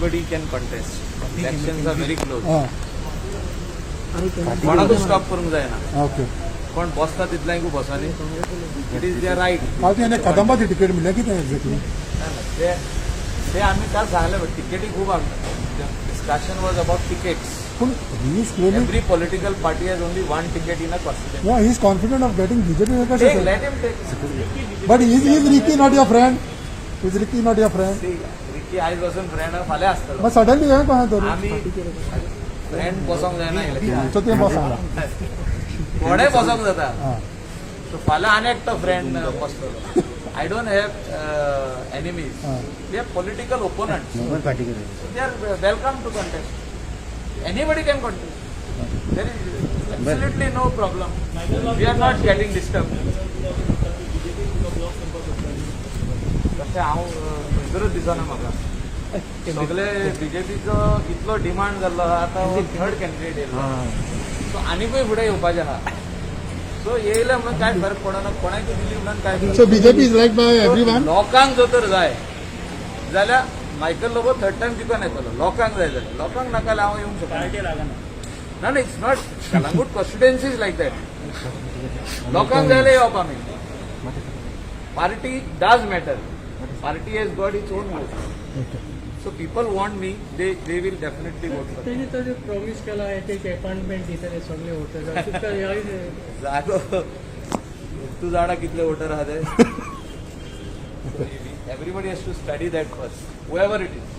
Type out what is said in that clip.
Anybody can contest. Elections are very close. हां. कोणाकूच stop करूंक जायना. ओके. कोण बसता तितल्यांकू बसानी, it is their right. काल तुवें कदंबाची तिकेट मिळ्ळ्या, कितें एक्झॅक्टली? ते ते आमी काल सांगले, तिकेटी खूब आमकां. Discussion was about tickets. पूण he is clearly Every political party has only one ticket in a constituency. He is confident of getting BJP. Take, कशें? Let him take. But is Ricky not your friend? Is Ricky not your friend? Ricky आयज पासून friend, फाल्यां आसतलो. मग suddenly हें कशें तर? आमी friend बसोंक जायना इलेक्शन. सो तुवें बस सांगला. कोणेय बसोंक जाता. हां. सो फाल्यां आनी एकटो friend बसतलो. I don't have enemies. हां. They are political opponents. They are welcome to contest. Anybody can contest. There is absolutely no problem. We are not getting disturbed. तशें हांव खंयसरूच दिसना म्हाका. सगळे बीजेपीचो इतलो डिमांड जाल्लो आहा, आतां थर्ड कॅन्डिडेट येयलो, सो आनिकूय फुडें येवपाचें आहा. सो येयले म्हणून कांय फरक पडना, कोणाकूय दिली म्हणून काय फरक. So BJP is liked by everyone. लोकांक जर तर जाय जाल्यार मायकल लोबो थर्ड टायम जिखून येतलो. लोकांक जाय जाल्यार. लोकांक नाका जाल्यार हांव येवंक शकना. ना ना, it's not Calangute constituency is like that. लोकांक जाय जाल्यार येवप आमी. Party does matter. Party has got its own vote. So people want me, they will definitely vote for. तेणी तर प्रॉमिस केला, एक अपॉइंटमेंट दितले सगळे वोटर्सांक तुका ह्या. जागो, तूं जाणा कितले वोटर आहा ते. Everybody has to study that first, whoever it is.